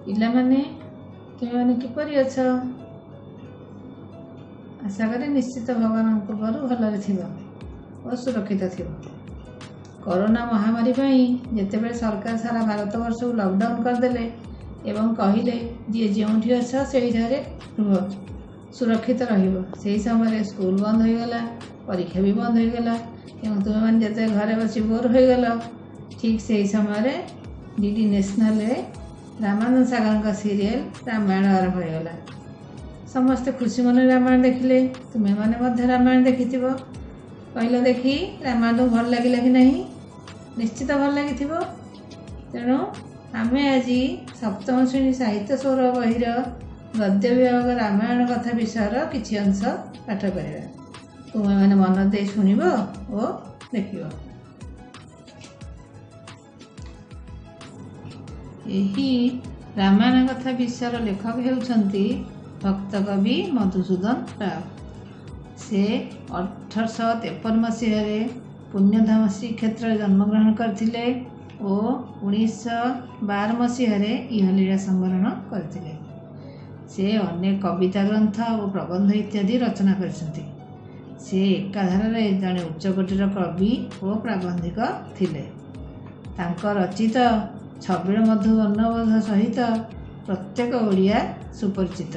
ପିଲାମାନେ, ତୁମେମାନେ କିପରି ଅଛ? ଆଶା କରେ ନିଶ୍ଚିତ ଭଗବାନଙ୍କ କୃପାରୁ ଭଲରେ ଥିବ ଓ ସୁରକ୍ଷିତ ଥିବ। କରୋନା ମହାମାରୀ ପାଇଁ ଯେତେବେଳେ ସରକାର ସାରା ଭାରତବର୍ଷକୁ ଲକଡାଉନ୍ କରିଦେଲେ ଏବଂ କହିଲେ ଯିଏ ଯେଉଁଠି ଅଛ ସେଇଠାରେ ରୁହ, ସୁରକ୍ଷିତ ରହିବ, ସେହି ସମୟରେ ସ୍କୁଲ ବନ୍ଦ ହୋଇଗଲା, ପରୀକ୍ଷା ବି ବନ୍ଦ ହୋଇଗଲା ଏବଂ ତୁମେମାନେ ଯେତେବେଳେ ଘରେ ବସି ବୋର୍ ହୋଇଗଲ, ଠିକ୍ ସେହି ସମୟରେ ଡିଡି ନ୍ୟାସନାଲରେ ରାମାନନ୍ଦ ସାଗରଙ୍କ ସିରିଏଲ ରାମାୟଣ ଆରମ୍ଭ ହୋଇଗଲା। ସମସ୍ତେ ଖୁସି ମନରେ ରାମାୟଣ ଦେଖିଲେ। ତୁମେମାନେ ମଧ୍ୟ ରାମାୟଣ ଦେଖିଥିବ। କହିଲ ଦେଖି, ରାମାୟଣ ତୁମକୁ ଭଲ ଲାଗିଲା କି ନାହିଁ? ନିଶ୍ଚିତ ଭଲ ଲାଗିଥିବ। ତେଣୁ ଆମେ ଆଜି ସପ୍ତମ ଶ୍ରେଣୀ ସାହିତ୍ୟ ସୌରଭ ବହିର ଗଦ୍ୟ ବିଭାଗ ରାମାୟଣ କଥା ବିଷୟର କିଛି ଅଂଶ ପାଠ କରିବା। ତୁମେମାନେ ମନ ଦେଇ ଶୁଣିବ ଓ ଦେଖିବ। ଏହି ରାମାୟଣ କଥା ବିଷୟର ଲେଖକ ହେଉଛନ୍ତି ଭକ୍ତକବି ମଧୁସୂଦନ ରାଓ। ସେ 1853 ମସିହାରେ ପୁଣ୍ୟଧାମ ଶ୍ରୀକ୍ଷେତ୍ରରେ ଜନ୍ମଗ୍ରହଣ କରିଥିଲେ ଓ 1912 ମସିହାରେ ଇହଲୀଳା ସମ୍ବରଣ କରିଥିଲେ। ସେ ଅନେକ କବିତା ଗ୍ରନ୍ଥ ଓ ପ୍ରବନ୍ଧ ଇତ୍ୟାଦି ରଚନା କରିଛନ୍ତି। ସେ ଏକାଧାରରେ ଜଣେ ଉଚ୍ଚକୋଟୀର କବି ଓ ପ୍ରାବନ୍ଧିକ ଥିଲେ। ତାଙ୍କ ରଚିତ ଛବିଳ ମଧୁ ବର୍ଣ୍ଣବୋଧ ସହିତ ପ୍ରତ୍ୟେକ ଓଡ଼ିଆ ସୁପରିଚିତ।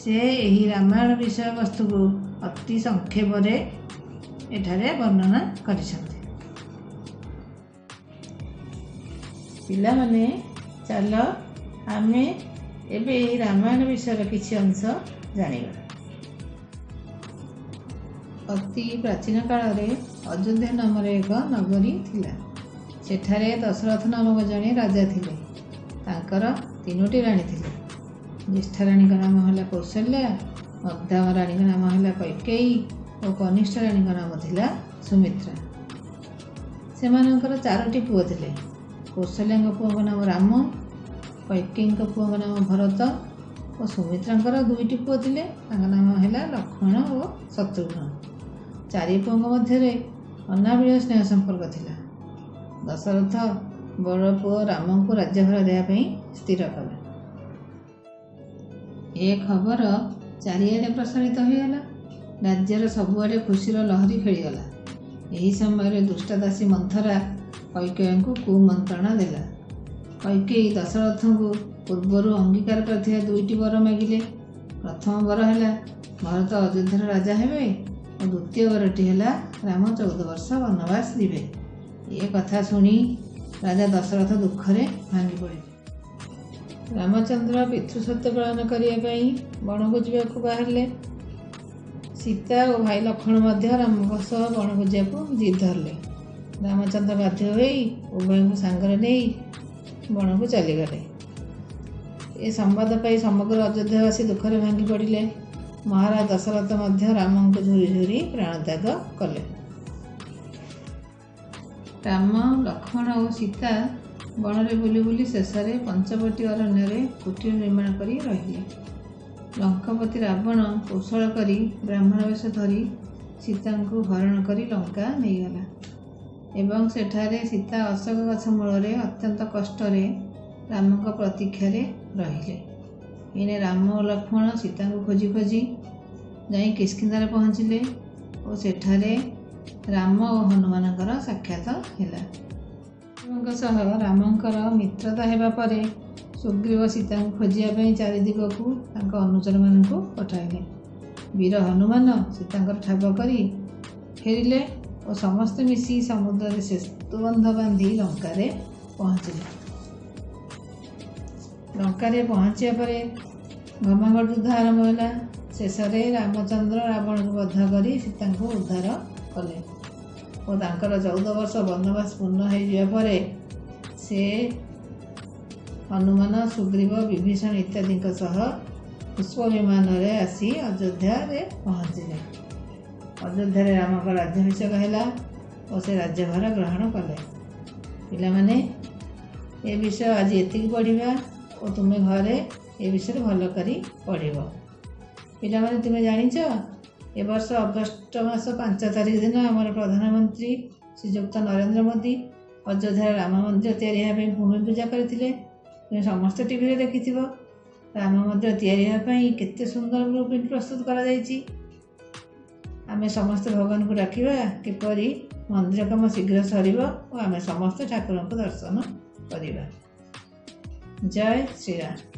ସେ ଏହି ରାମାୟଣ ବିଷୟବସ୍ତୁକୁ ଅତି ସଂକ୍ଷେପରେ ଏଠାରେ ବର୍ଣ୍ଣନା କରିଛନ୍ତି। ପିଲାମାନେ, ଚାଲ ଆମେ ଏବେ ଏହି ରାମାୟଣ ବିଷୟର କିଛି ଅଂଶ ଜାଣିବା। ଅତି ପ୍ରାଚୀନ କାଳରେ ଅଯୋଧ୍ୟା ନାମରେ ଏକ ନଗରୀ ଥିଲା। ସେଠାରେ ଦଶରଥ ନାମକ ଜଣେ ରାଜା ଥିଲେ। ତାଙ୍କର ତିନୋଟି ରାଣୀ ଥିଲେ। ଜ୍ୟେଷ୍ଠା ରାଣୀଙ୍କ ନାମ ହେଲା କୌଶଲ୍ୟା, ମଧ୍ୟମ ରାଣୀଙ୍କ ନାମ ହେଲା କୈକେୟୀ ଓ କନିଷ୍ଠ ରାଣୀଙ୍କ ନାମ ଥିଲା ସୁମିତ୍ରା। ସେମାନଙ୍କର ଚାରୋଟି ପୁଅ ଥିଲେ। କୌଶଲ୍ୟାଙ୍କ ପୁଅଙ୍କ ନାମ ରାମ, କୈକେୟୀଙ୍କ ପୁଅଙ୍କ ନାମ ଭରତ ଓ ସୁମିତ୍ରାଙ୍କର ଦୁଇଟି ପୁଅ ଥିଲେ। ତାଙ୍କ ନାମ ହେଲା ଲକ୍ଷ୍ମଣ ଓ ଶତ୍ରୁଘ୍ନ। ଚାରି ପୁଅଙ୍କ ମଧ୍ୟରେ ଅନାବିଳ ସ୍ନେହ ସମ୍ପର୍କ ଥିଲା। ଦଶରଥ ବଡ଼ ପୁଅ ରାମଙ୍କୁ ରାଜ୍ୟଭାର ଦେବା ପାଇଁ ସ୍ଥିର କଲେ। ଏ ଖବର ଚାରିଆଡ଼େ ପ୍ରସାରିତ ହୋଇଗଲା। ରାଜ୍ୟର ସବୁଆଡ଼େ ଖୁସିର ଲହରୀ ଖେଳିଗଲା। ଏହି ସମୟରେ ଦୁଷ୍ଟା ଦାସୀ ମନ୍ଥରା କୈକେୟୀଙ୍କୁ କୁମନ୍ତ୍ରଣା ଦେଲା। କୈକେୟୀ ଦଶରଥଙ୍କୁ ପୂର୍ବରୁ ଅଙ୍ଗୀକାର କରିଥିବା ଦୁଇଟି ବର ମାଗିଲେ। ପ୍ରଥମ ବର ହେଲା ଭରତ ଅଯୋଧ୍ୟାର ରାଜା ହେବେ ଓ ଦ୍ୱିତୀୟ ବରଟି ହେଲା ରାମ 14 ବର୍ଷ ବନବାସ ଯିବେ। ଏ କଥା ଶୁଣି ରାଜା ଦଶରଥ ଦୁଃଖରେ ଭାଙ୍ଗି ପଡ଼ିଲେ। ରାମଚନ୍ଦ୍ର ପିତୃସତ୍ୟ ପାଳନ କରିବା ପାଇଁ ବଣକୁ ଯିବାକୁ ବାହାରିଲେ। ସୀତା ଓ ଭାଇ ଲକ୍ଷ୍ମଣ ମଧ୍ୟ ରାମଙ୍କ ସହ ବଣକୁ ଯିବାକୁ ଜିଦ୍ ଧରିଲେ। ରାମଚନ୍ଦ୍ର ବାଧ୍ୟ ହୋଇ ଉଭୟଙ୍କୁ ସାଙ୍ଗରେ ନେଇ ବଣକୁ ଚାଲିଗଲେ। ଏ ସମ୍ବାଦ ପାଇ ସମଗ୍ର ଅଯୋଧ୍ୟାବାସୀ ଦୁଃଖରେ ଭାଙ୍ଗି ପଡ଼ିଲେ। ମହାରାଜ ଦଶରଥ ମଧ୍ୟ ରାମଙ୍କୁ ଝୁରି ଝୁରି ପ୍ରାଣତ୍ୟାଗ କଲେ। ରାମ, ଲକ୍ଷ୍ମଣ ଓ ସୀତା ବଣରେ ବୁଲି ବୁଲି ଶେଷରେ ପଞ୍ଚବଟୀ ଅରଣ୍ୟରେ କୁଟୀର ନିର୍ମାଣ କରି ରହିଲେ। ଲଙ୍କାପତି ରାବଣ କୌଶଳ କରି ବ୍ରାହ୍ମଣ ବେଶ ଧରି ସୀତାଙ୍କୁ ହରଣ କରି ଲଙ୍କା ନେଇଗଲା ଏବଂ ସେଠାରେ ସୀତା ଅଶୋକ ଗଛ ମୂଳରେ ଅତ୍ୟନ୍ତ କଷ୍ଟରେ ରାମଙ୍କ ପ୍ରତୀକ୍ଷାରେ ରହିଲେ। ଏଣେ ରାମ ଓ ଲକ୍ଷ୍ମଣ ସୀତାଙ୍କୁ ଖୋଜି ଖୋଜି ଯାଇ କିଷ୍କିନ୍ଧାରେ ପହଞ୍ଚିଲେ ଓ ସେଠାରେ ରାମ ଓ ହନୁମାନଙ୍କର ସାକ୍ଷାତ ହେଲା। ସୁଗ୍ରୀବଙ୍କ ସହ ରାମଙ୍କର ମିତ୍ରତା ହେବା ପରେ ସୁଗ୍ରୀବ ସୀତାଙ୍କୁ ଖୋଜିବା ପାଇଁ ଚାରିଦିଗକୁ ତାଙ୍କ ଅନୁଚରମାନଙ୍କୁ ପଠାଇଲେ। ବୀର ହନୁମାନ ସୀତାଙ୍କର ଠାବ କରି ଫେରିଲେ ଓ ସମସ୍ତେ ମିଶି ସମୁଦ୍ରରେ ସେତୁବନ୍ଧ ବାନ୍ଧି ଲଙ୍କାରେ ପହଞ୍ଚିଲେ। ଲଙ୍କାରେ ପହଞ୍ଚିବା ପରେ ଘମାଘୋଟ ଯୁଦ୍ଧ ଆରମ୍ଭ ହେଲା। ଶେଷରେ ରାମଚନ୍ଦ୍ର ରାବଣକୁ ବଧ କରି ସୀତାଙ୍କୁ ଉଦ୍ଧାର କଲେ ଓ ତାଙ୍କର 14 ବର୍ଷ ବନବାସ ପୂର୍ଣ୍ଣ ହୋଇଯିବା ପରେ ସେ ହନୁମାନ, ସୁଗ୍ରୀବ, ବିଭୀଷଣ ଇତ୍ୟାଦିଙ୍କ ସହ ପୁଷ୍ପ ବିମାନରେ ଆସି ଅଯୋଧ୍ୟାରେ ପହଞ୍ଚିଲେ। ଅଯୋଧ୍ୟାରେ ରାମଙ୍କ ରାଜ୍ୟାଭିଷେକ ହେଲା ଓ ସେ ରାଜ୍ୟଭାର ଗ୍ରହଣ କଲେ। ପିଲାମାନେ, ଏ ବିଷୟ ଆଜି ଏତିକି ପଢ଼ିବା ଓ ତୁମେ ଘରେ ଏ ବିଷୟରେ ଭଲ କରି ପଢ଼ିବ। ପିଲାମାନେ, ତୁମେ ଜାଣିଛ ଏ ବର୍ଷ ଅଗଷ୍ଟ ମାସ 5 ତାରିଖ ଦିନ ଆମର ପ୍ରଧାନମନ୍ତ୍ରୀ ଶ୍ରୀଯୁକ୍ତ ନରେନ୍ଦ୍ର ମୋଦି ଅଯୋଧ୍ୟାରେ ରାମ ମନ୍ଦିର ତିଆରି ହେବା ପାଇଁ ଭୂମି ପୂଜା କରିଥିଲେ। ତୁମେ ସମସ୍ତେ ଟିଭିରେ ଦେଖିଥିବ, ରାମ ମନ୍ଦିର ତିଆରି ହେବା ପାଇଁ କେତେ ସୁନ୍ଦର ବ୍ଲୁ ପ୍ରିଣ୍ଟ ପ୍ରସ୍ତୁତ କରାଯାଇଛି। ଆମେ ସମସ୍ତେ ଭଗବାନଙ୍କୁ ଡାକିବା କିପରି ମନ୍ଦିର କାମ ଶୀଘ୍ର ସରିବ ଓ ଆମେ ସମସ୍ତେ ଠାକୁରଙ୍କୁ ଦର୍ଶନ କରିବା। ଜୟ ଶ୍ରୀରାମ।